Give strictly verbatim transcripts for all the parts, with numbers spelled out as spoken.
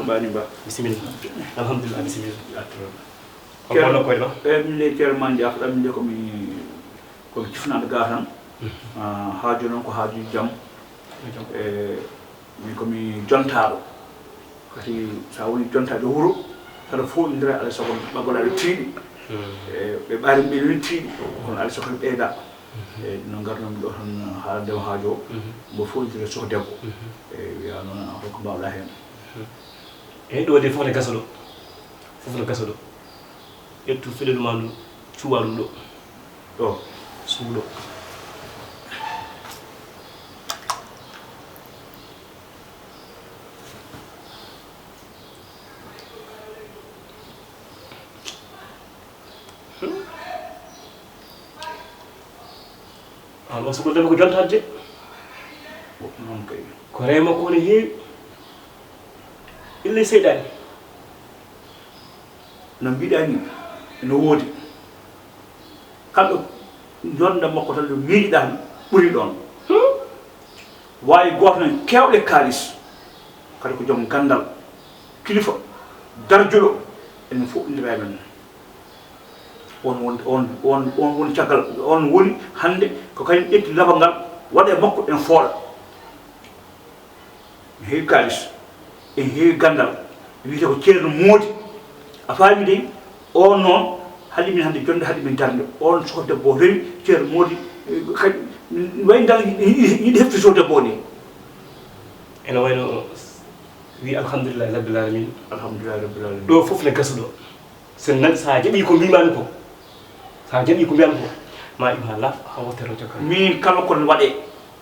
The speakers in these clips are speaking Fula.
Bani ba. Bisimilla. Alhamdulillah, bisimilla. Yatoro. Ko bonno koy ɗo? E min de Ceerno Mane Dia, fuɗɗam min de ko mi, ko mi cifnaaɗo ga tan. Ah, haaju noon ko haaju jam. E min ko mi jontaaɗo. Kadi sa woni jontaaɗo wuro, aɗa foɗindira, alaa sago ɓaggol aɗa tiiɗi. E ɓe ɓaari ɓe min tiiɗi, kono alaa sago ɓeyda. E no ngarnoomi ɗo tan haalande o haaju o, mbo fof ene soko debbo. E wiya noon, ko mbaawɗa heen. Eyi, ɗo de fof ne gasa ɗo. Fof ne gasa ɗo. Ƴettu feɗel ma ndu, cuwa ɗum ɗo. Ɗo. Suuɗo. An o soko debbo ko jontaade de. Noon kay. Ko reema ko ne heewi. Ille seyɗaani. No mbiɗa ni, no woodi. Kamɓe jonde makko tan no miijiɗa tan ɓuri ɗoon. Waawi gooto men keewɗe kaalis, kadi ko joom ganndal, kilifa, darjuɗo, enen fof inndiraa men. On woni, on, on, on woni caggal, on woni hannde ko kañum ƴetti labal ngal, waɗa e makko en fooɗa. Ene heewi kaalis, ene heewi ganndal, wiyetee ko Ceerno Moodi. A faami dey, oon noon, haɗi min hannde jonnde, haɗi min darnde. Oon soko debbo o rewi, Ceerno Moodi, eh, kadi, wayi ngal yiɗi, yiɗi, yiɗi hefti soko debbo o ni. Ene wayno wi alhamdulillahi rabbil alamin. Alhamdulillahi rabbil alamin. Ɗo fof ne gasa ɗo. So nan, so a jaɓii ko mbiimaami ko, so a jaɓii ko mbiyaami ko, ma iw haa laaɓ, haa wootere o jagga. Miin kala ko mi waɗee,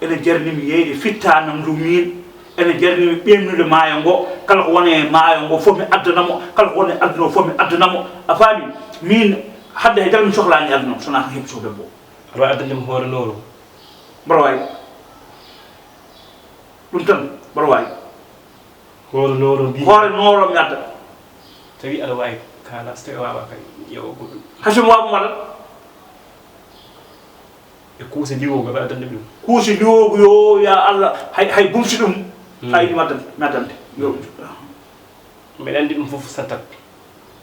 ene jarni mi yeyde fittaandu ndu miin, ene jarni mi ɓeeɓnude maayo ngo, kala ko woni e maayo ngo fof mi addana mo, kala ko woni e aduna o fof mi addana mo. A faami? Miin, hadde hay dara mi sohlaani e aduna o, so wonaa ko heɓi sow debbo. Aɗa waawi addande mi hoore nooro? Mboɗo waawi. Ɗum tan, mboɗo waawi. Hoore nooro mbi. Hoore nooro mi adda. Tawi aɗa waawi kaala, so tawi a waawaa kay, ƴeewa goɗɗum. Hay so mi waawaa mo waɗa. E kuuse ndiwoogu, aɗa addande ɗum. Kuuse ndiwoogu, yo, ya Allah, hay, hay bumsi ɗum. Hmm. Hay mi addante, mi addante. Yo. Mbeɗa anndi ɗum fof sattat.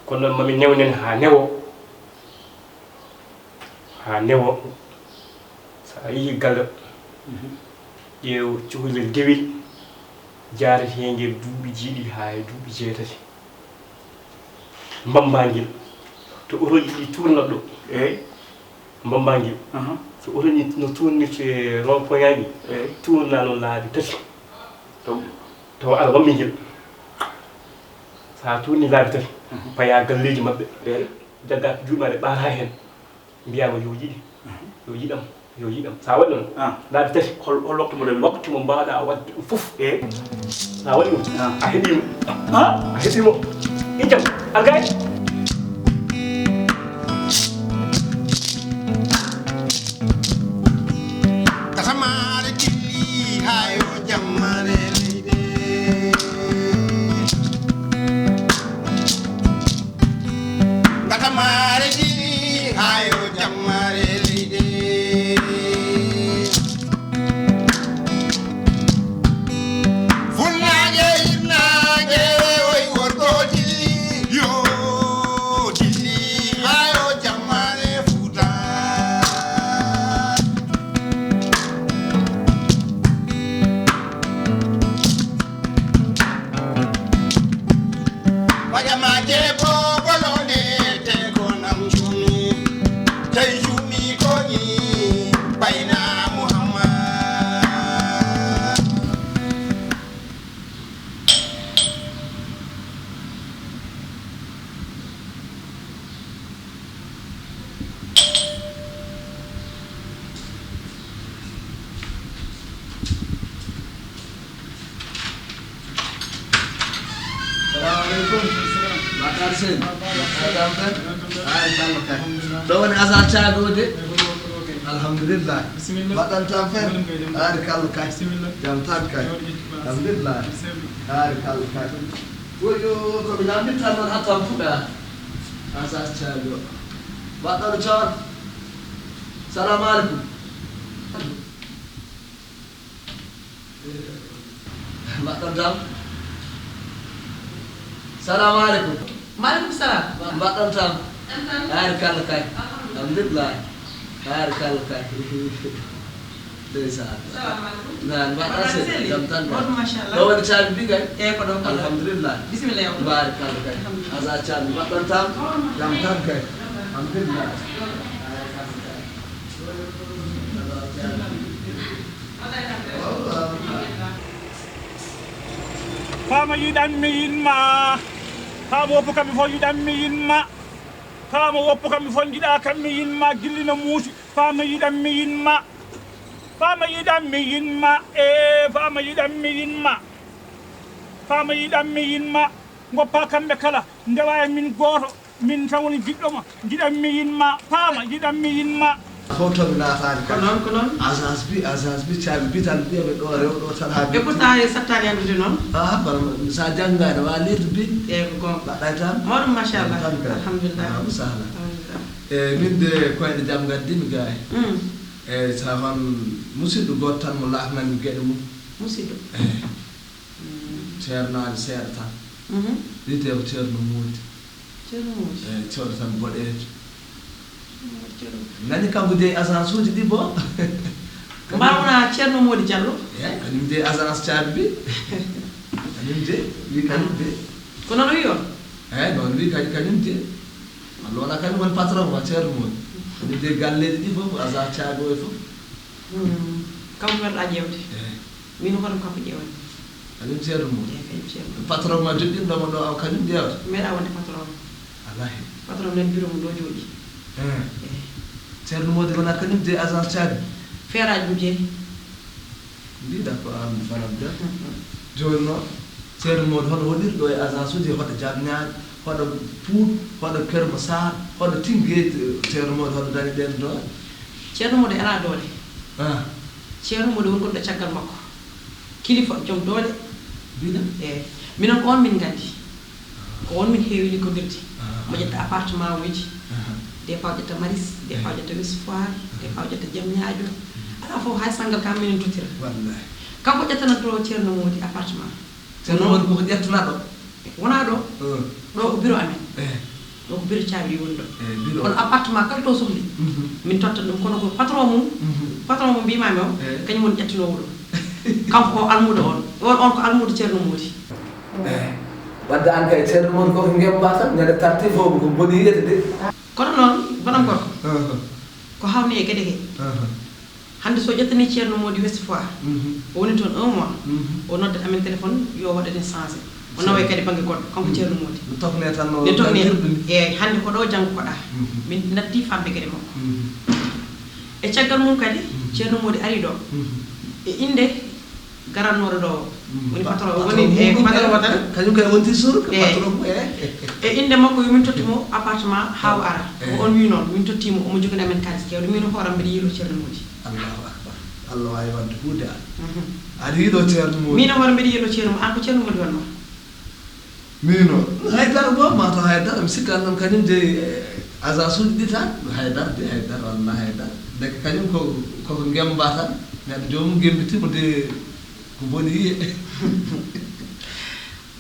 Kono noon, ma mi newnen haa newo. Haa newo, so a yehii galle, ƴeew cukalel dewel, jaaretee ngel duuɓi jeeɗiɗi haa e duuɓi jeetati. Mbammbaa ngel to otoji ɗi tuurnata ɗo. Eey. Mbammbaa ngel. Aha. So otoji no tuurnirtee rond-point ŋaaji, eey, tuurnaa noon laabi tati. Taw. Tawa aɗa wammi ngel. So a tuurnii laabi tati, mhm, payaa galleeji maɓɓe. Eey. Jaggaa juuɗe maa ɗe ɓaataa heen. Mbiyaa mo yo yiɗe, yo yiɗam, yo yiɗam. So a waɗi noon, ah, laabi tati, hol, hol waktu mo rewmi? Waktu mo mbaawɗaa waɗde ɗum fof. E? So a waɗi ɗum, ah, a heɓii mo. Ah? A heɓii mo. Ijam, algaay. Kasamaare killi haa yo jammare leyde. Ngatamare jini hayo jammare leyde. Funnage hirnage oy worgo dilli yo dilli hayo jammare futa. Pajamaje ko bolonde te ko nam jumi. Tey jumi ko ni bayna Muhammad. Salamu aleykum. Mbaɗɗon tampere? Tampere. Ɓaarikalla kay. Ɗo woni Azhar Thiaby o de? Alhamdulillah. Bisimilla. Mbaɗɗon tampere? Ɓaarikalla kay. Bisimilla. Jam tan kay. Alhamdulillah. Bisimilla. Ɓaarikalla kay. Woyo, ko mi lamndinta noon haa tampuɗa. Azhar Thiaby o. Mbaɗɗon toon? Salamu aleykum. Mbaɗɗon jam? Salamu aleykum. Maaleykum salam. Mbaɗɗon tam? Taari kalla kay. Alhamdulillah. Taari kalla kay. Ndeysaan. Salamu aleykum. Naan mbaɗɗa sel jam tan kay. Ɗo woni caabi bi kay? Eyi ko ɗo. Alhamdulillah. Bisimilla yow. Mbaari kalla kay. Asa caabi mbaɗɗon tam? Jam tan kay. Alhamdulillah. Faama yiɗan mi yinma. Faama woppu kam mi fof yiɗan mi yinma. Faama woppu kam mi fof jiɗa kam mi yinma gilli no muusi. Faama yiɗan mi yinma. Faama yiɗan mi yinma. E faama yiɗan mi yinma. Faama yiɗan mi yinma. Goppa kamɓe kala ndewa e min gooto. Min tan woni jiɗɗo ma, jiɗan mi yinma, paama, jiɗan mi yinma. Fof to mi naataani ko noon ko noon. Agence bi agence bi caabi bi tan mbiya mi ɗo rew ɗo tan haa e pourtant e sattaani anndude noon. Ah bana sa janngaani wa lirde bi eyi ko goonga mbaɗɗa e tan mawɗum machallah alhamdulillah. Am sahla. Eyi min de koyɗe jam ngaddi mi gaay. Mm. Eyi sa hon musidɗo gooto tan mo laatnanmi geɗe mum. Musidɗo. Eyi. Ceernaali seeɗa tan. Mhm. Wiyetee ko Ceerno Moodi. Ceerno Moodi. Eyi cooda tan boɗeejo. Nani kanko jeyi agence uji ɗi bo. Mbawna Ceerno Moodi Jallo. Eyi kañum jeyi agence caabi bi. Kañum jeyi wi kañum jeyi. Ko noon o wi on? Eyi noon wi kañum kañum jeyi. Walla wona kañum woni patron wa Ceerno Moodi. Kañum jeyi galleeji ɗi fof agence caabi o e fof. Kam ko meɗɗa ƴeewde. Eyi. Min hoto mi kappo ƴeewani. Kañum ceerno mum. Eyi kañum ceerno mum. Patron ma joɗɗinɗo mo ɗo aw kañum ƴeewata. Meeɗa wonde patron. Alahi. Patron nan bureau mum ɗo jooɗi. Eyi. Eyi. Ceerno Modi wona kañum jeyi agence caabi. Feeraaji mum jeyi. Mbiɗa ko an fanam de. Jooni noon ceerno Modi hono waɗirɗo e agence uji hoto jam ñaani. Hoɗo Pout, hoɗo Keur Massar, hoɗo Tinguédj, Ceerno Mody hoɗo dañi ɗeen doole? Ceerno Mody alaa doole. Ah. Ceerno Mody woni gonɗo caggal makko. Kilifa, joom doole. Mbiɗa? Eey. Minen ko on min nganndi. Ko on min heewi liggodirde. Ah. Mo ƴetta appartement uji. Ah. Des fois o ƴetta Maris, des fois o ƴetta Ouest Foire, des fois o ƴetta Diamniadio. Alaa fof hay Sangalkam minen tottira. Wallahi. Kanko ƴettanantoo Ceerno Mody appartement. Ceerno Mody koko ƴettana ɗo? Wonaa ɗo. Ɗo ko bureau amen. Eyi. Ɗo ko bureau caabi woni ɗo. Eyi, bureau. Kono appartement kala to sohli. Mhm. Min totta ɗum kono ko patron mum. Mhm. Patron mo mbimami o. Eyi. Kañum woni ƴettanoowo ɗum. Kanko ko almuudo on. On on ko almuudo Ceerno Mody. Eyi. Wadde an kay Ceerno Mody koko ngemba tan ñande tarti fof ko boni yiyete de. Kono noon bonam gorko. Mhm. Ko hawni e geɗe he. Mhm. Hannde so ƴettanii Ceerno Mody Ouest Foire, mhm, o woni toon un mois, mhm, o noddat amen téléphone yo o waɗ en changé. O nawa e kadi bannge goɗɗo, kanko, mhm, Ceerno Mody. Mi tokne tan no. Mi tokne. Eeyi, hannde ko ɗo, janngo ko ɗa. Mhm. Min natti famde geɗe makko. Mhm. E caggal mum kadi, mhm, Ceerno Mody ari ɗo. Mhm. E innde garannooɗo ɗo o. Mm. Woni patron, woni, eh, patron o tan. Kañum kay wonti surga, eh, patron mum, eh. E innde makko yo min tottu mo appartement haa o ara. Eh. Ko on wi noon, min totti mo, omo jogani amen kaalis keewɗo. Min hooram mbiɗa yiilo Ceerno Mody. Allahu akbar. Allah waawi waɗde huunde an. Mhm. Aɗa yiilo Ceerno Mody. Min hooram mbiɗa yiilo Ceerno Mody. An ko Ceerno Mody wonma? Miin o, haydara goo, mataw haydara, mi sikkat noon kañum de, eh, agence uji ɗi tan, haydara de, haydara, walla haydara. Ndeke kañum ko, koko ngemba tan, neɗɗo joomum gembitima de, ko boni yiye.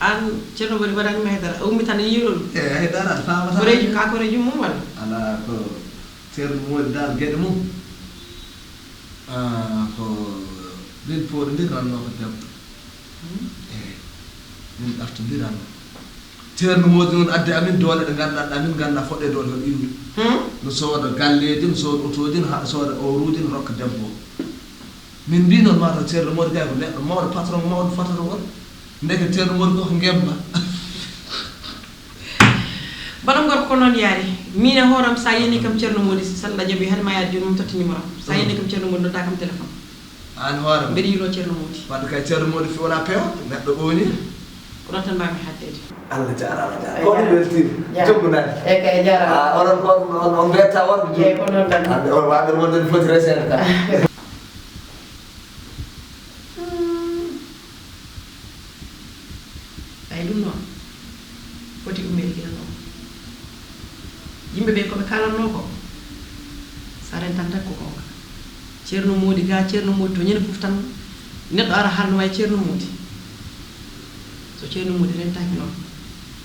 Aan, Ceerno Boni, waɗanima haydara, a ummitan e yiilol. Eh, haydara, a faamata. Koreejo, ka koreejo mum walla? Alaa, ko Ceerno Mody daal, geɗe mum. Ah, ko min pooɗondiranno ko debbo. Hmm? Eey, min ɗaftondiranno. Ceerno Mody noon addi amin doole ɗe ngannduɗaa, ɗe amin nganndaa fotde doole hoto iwde. Hmm? No sooda galleeji, no sooda otooji, no ha-, sooda ooruuji, no rokka debbo. Min mbii noon mataw Ceerno Mody kay ko neɗɗo mawɗo, patron mawɗo, patron. Ndeke Ceerno Mody koko ngemba. Banam gorko ko noon yaari. Min e hooram sa yeeni kam Ceerno Mody, so Allah jaɓi hade ma yaade jooni mi totta numéro am. Sa yeeni kam Ceerno Mody nodda kam téléphone. Aan hoore ma. Mbeɗa yiilo Ceerno Mody. Wadde kay Ceerno Mody fi wona peewa, neɗɗo ɓooñi. Ko ɗon tan mbawmi haaldeede. Allah jaaraama, jaaraama. Ko ɗum weltiima. Jaaraama. Jokku nani. Eey kay, jaaraama. Ah, onon ko on, on, on mbetta worɓe jooni. Eey, ko noon tan. Hannde on waaɓe wonde no foti reseede tan. Hmm. Ay, ɗum noon foti ummeede gila noon. Yimɓe ɓe ko ɓe kaalatnoo ko, so a rentan tan ko goonga. Ceerno Mody ga, Ceerno Mody to ñande fof tan neɗɗo ara haalno wayi Ceerno Mody. So Ceerno Mody rentaaki noon,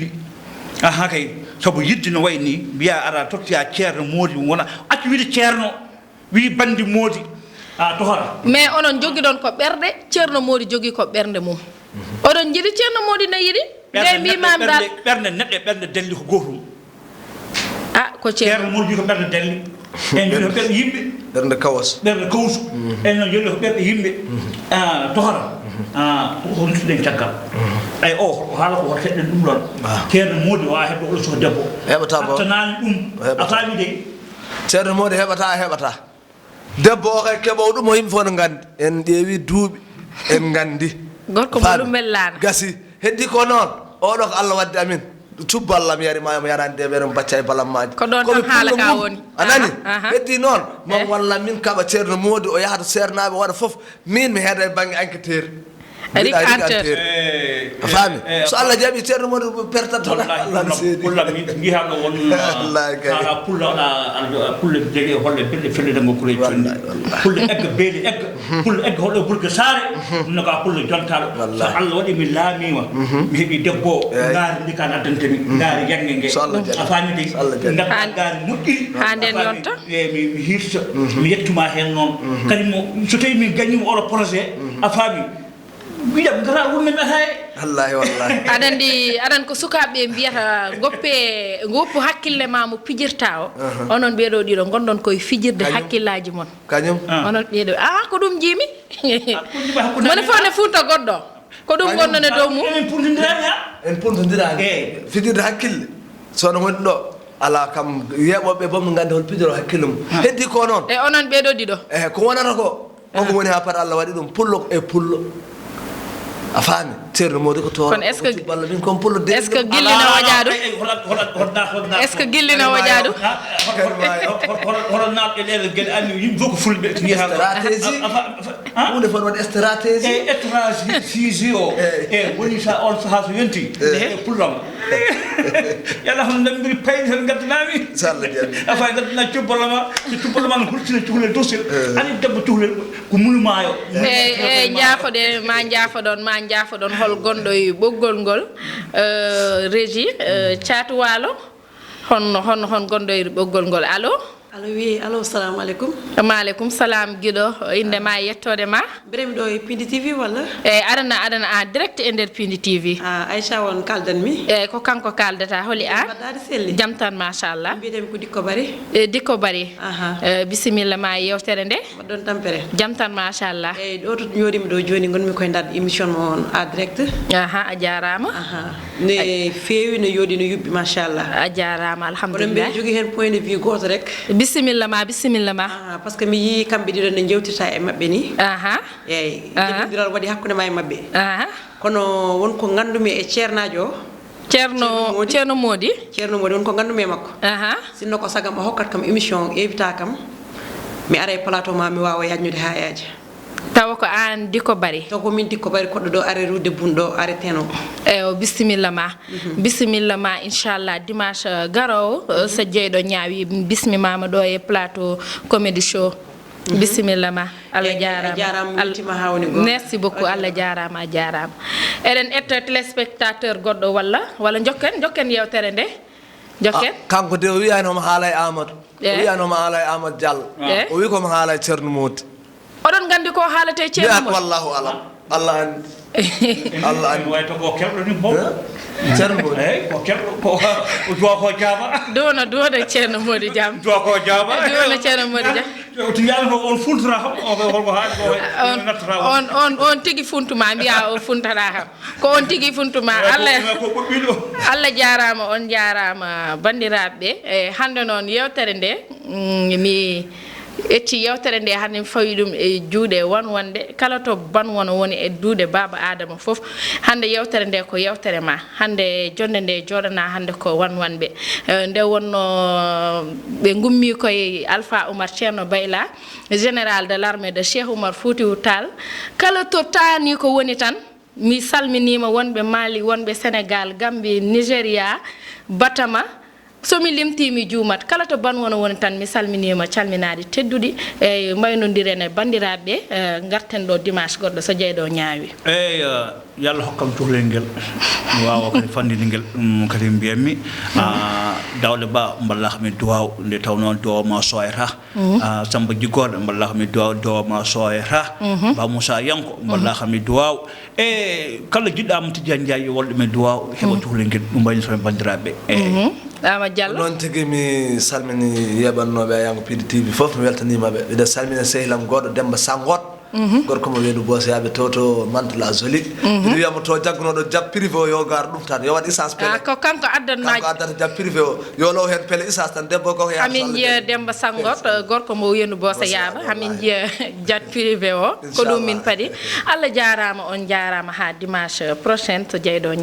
dilli. Aha kay, sabu yidde no wayi ni, mbiya ara tottoya ceerno moodi wona, accu wiide ceerno, wi bandi moodi, a tohora. Mais onon jogiɗon ko ɓerɗe, ceerno moodi jogii ko ɓernde mum. Oɗon njiɗi ceerno moodi no yiɗi? Nde mbimami dal. Ɓernde neɗɗo e ɓernde dalli ko gootum. A ko ceerno. Ceerno moodi ko ɓernde dalli. En njiɗi ko ɓerɗe yimɓe. Ɓernde kawas. Ɓernde kawsu. En noon njiɗi ko ɓerɗe yimɓe. A tohora. A ko holtuɗen caggal. Ay o haala ko holteɗen ɗum ɗon. Ceerno moodi wawa heɓde oɗo suka debbo. Heɓata bo. Attanani ɗum. A faami de. Ceerno moodi heɓata, a heɓata. Debbo o kay keɓowo ɗum o yimɓe fof no nganndi. En ƴeewi duuɓi, en nganndi. Gorko mo ɗum mellana. Gasi. Heddi ko noon, oɗo ko Allah waddi amin. Cubbo Allah mi yari ma, mi yarani de ɓeɗon bacca e balammaaji. Ko ɗon tan haala ka woni. A nani? Heddi noon, ma walla min kaɓa ceerno moodi o yaha to seernaaɓe waɗa fof. Min mi heeda e bannge enquêteur. Rick Hunter. A faami? So Allah jaɓi, Ceerno Modi pertat toon. Wallahi, Allah no seedi. Pulla mi njiha ɗo won. Wallahi kay. Ala pulla, ala pulla jege holle belle felle de ngokkureji. Wallahi, wallahi. Pulla egga beeli egga. Pulla egga hoɗo burke saare. No ka pulla jontaɗo. Wallahi. So Allah waɗi mi laamiima. Mi heɓi debbo. Ngaari ndi kan addante mi. Ngaari yange nge. So Allah jaɓi. A faami de. So Allah jaɓi. Ngadda ngaari moƴƴiri. Ha nden yonta. E mi, mi hirsa, mi yettuma heen noon. Kadi mo, so tawi min gaññima oɗo projet, a faami? Ɓiyam gara wonno mi ata e. Wallahi, wallahi. Aɗa anndi, aɗa anndi ko sukaaɓe ɓe mbiyata, ngoppe, ngoppu hakkille ma mo pijirta o. Onon ɓeeɗo ɗiɗo ngonɗon koye fijirde hakkillaaji mon. Kañum. Onon ɓeeɗo, ah, ko ɗum jiimi. Moni fof ne funta goɗɗo. Ko ɗum wonno ne dow mum. En puntondiraani ha? En puntondiraani. Eey. Fijirde hakkille. So no woni ɗo, alaa kam, yeeɓooɓe boom no nganndi hol pijoro hakkille mum. Heddi ko noon. E onon ɓeeɗo ɗiɗo. E ko wonata ko, koko woni ha pat Allah waɗi ɗum pullo e pullo. A faami? Ceerno Modi ko toon. Kono est-ce que, balla min kon pullo de. Est-ce que gilli na waɗa ɗum? Est-ce que gilli na waɗa ɗum? Hoto naatɗe ɗe gel anni yimɓe fof ko fulɓe. Stratégie. Huunde fof waɗi stratégie. E stratégie o. E woni sa on saha so yonti. E pullam. Yalla hono ndambiri payni tan gaddanami. Inchallah, jaɓi. Afa gaddana cubbalama, so cubbalama no hultina cukalel dosil. Ani debbo cukalel ko mulu maayo. E, e, njaafoɗen ma, njaafoɗon ma, njaafoɗon hol gonɗo e ɓoggol ngol. Eh, Régie, eh, Caatu Waalo. Hon, hon, hon gonɗo e ɓoggol ngol. Allo? Allo, wi, allo, salamu aleykum. Maaleykum salam, giɗo. Innde ma e yettoode ma? Mbiɗa mi ɗo e Pindi T V walla? E, aɗana, aɗana en direct e nder Pindi T V. Ah, Aïcha on kaldan mi. E, ko kanko kaldata. Holi an? Mbaɗɗa aɗa selli? Jam tan, machallah. Mbiyetee mi ko Dikko Bari. E, Dikko Bari. Aha. E, bisimilla ma e yewtere nde. Mbaɗɗon tampere. Jam tan, machallah. Eyi, ɗo to njooɗimi ɗo jooni, ngonmi koye nder émission mo on, en direct. Aha, a jaaraama. Aha. Ne feewi, ne yooɗi, ne yuɓɓi, machallah. A jaaraama, alhamdulillah. Kono mbiɗa jogii heen point de vue gooto rek. Bisimilla ma, bisimilla ma. Aha, par ce que mi yii kamɓe ɗiɗo ne njewtirta e maɓɓe ni. Aha. Eyi, aha, jibindiral waɗi hakkunde ma e maɓɓe. Aha. Kono won ko nganndumi e ceernaajo o. Ceerno, Ceerno Moodi. Ceerno Moodi. Ceerno Moodi, won ko nganndumi e makko. Aha. Sinno ko sagam o hokkat kam émission, o invita kam, mi ara e plateau ma, mi waawa yaajnude haa yaaja. Tawa ko aan Dikko Bari? Tawa ko min Dikko Bari, koɗɗo ɗo, are rue de Boune ɗo, are Teno. Eyo, bisimilla ma. Mhm. Bisimilla ma, inchallah, dimanche, eh, garoowo, eh, so jeyɗo ñaawi, bismimaama ɗo e plateau Comedy Show. Mhm. Bisimilla ma. Allah jaaraama. Eyi, a jaaraama, weltima haa woni goonga. Merci beaucoup. Allah jaaraama, a jaaraama. Eɗen etta téléspectateur goɗɗo walla, walla njokken, njokken yewtere nde. Njokken. Ah, kanko de o wiyaani omo haala e Amadou. Eh. O wiyaani omo haala e Amadou Diallo. Eh. O wi ko omo haala e Ceerno Moodi. Oɗon nganndi ko haalata e Ceerno Moodi? Wallahu alam. Allah anndi. Allah anndi. Way to ko keɓɗo ni fof. Eh? Ceerno Moodi. Eyi, ko keɓɗo, ko, ko duwa ko jaaba. Duwano, duwano Ceerno Moodi jam. Duwa ko jaaba. Duwano Ceerno Moodi jam. To yalno on funtata kam, o ko, ko haali ko, on, nattata on. On, on, on tigi funtuma, mbiya o funtata kam. Ko on tigi funtuma. Eyi, ko, Allah, ko ɓuɓɓiɗo. Allah jaaraama, on jaaraama, banndiraaɓe. E, hannde noon yewtere nde, mm, mi ƴetti yewtere nde hannde, mi fawi ɗum e juuɗe wan wonde. Kala to ban wono woni e duuɗe Baaba Aadama fof, hannde yewtere nde ko yewtere ma. Hannde jonnde nde jooɗana hannde ko wan wanɓe. Eh, nde wonno ɓe ngummi koye Alpha Oumar Ceerno Bayla, général de l'armée de Cheikh Oumar Foutiyou Tall. Kala to taani ko woni tan, mi salminiima wonɓe Mali, wonɓe Sénégal, Gambie, Nigeria, Batama. So mi limtii, mi juumat. Kala to ban wono woni tan, mi salminiima calminaade tedduɗi. Eyi, mbaynoondiren e banndiraaɓe, eh, ngarten ɗo dimanche goɗɗo so jeyɗo ñaawi. Eyi, eh, yo Allah hokkam cukalel ngel. Mi waawa kadi fanndinde ngel, ɗum kadi mbiyatmi. Ah, Daawda Ba, mballa kam e duwaaw, nde tawnoo duwaaw ma sooyata. Mhm. Ah, Samba Jiggoɗo, mballa kam e duwaaw, duwaaw ma sooyata. Mhm. Ba Moussa Yanko, mballa kam e duwaaw. E kala jiɗɗo Amadou Tidiane Ndiaye, yo wallu ɗum e duwaaw, heɓa cukalel ngel, ɗum wayno so banndiraaɓe. Eyi. Mhm. Ama Diallo. Noon tigi, mi salmini yeeɓannooɓe Ayango Pidi T V fof, mi weltaniima ɓe. Mbiɗa salmina sehil am goɗɗo, Demba Sangot. Mhm. Gorko mo Weendu Boosayaaɓe to, to Mantes la Jolie. Mhm. Mbiɗa wiya mo to jaggunooɗo jab privé o, yo gar ɗum tan, yo waɗ essence pele. Ah, ko kanko addanma. Kanko addata jab privé o, yo low heen pele essence tan, debbo ko ko yaha. Amin so Allah njiya jaɓi. Demba Sangot, gorko mo Weendu Boosayaaɓe. Boosayaaɓe, amin njiya jab privé o. Ko ɗum min padi. Inchallah. Allah jaaraama, on jaaraama, haa dimanche prochain to jeyɗo.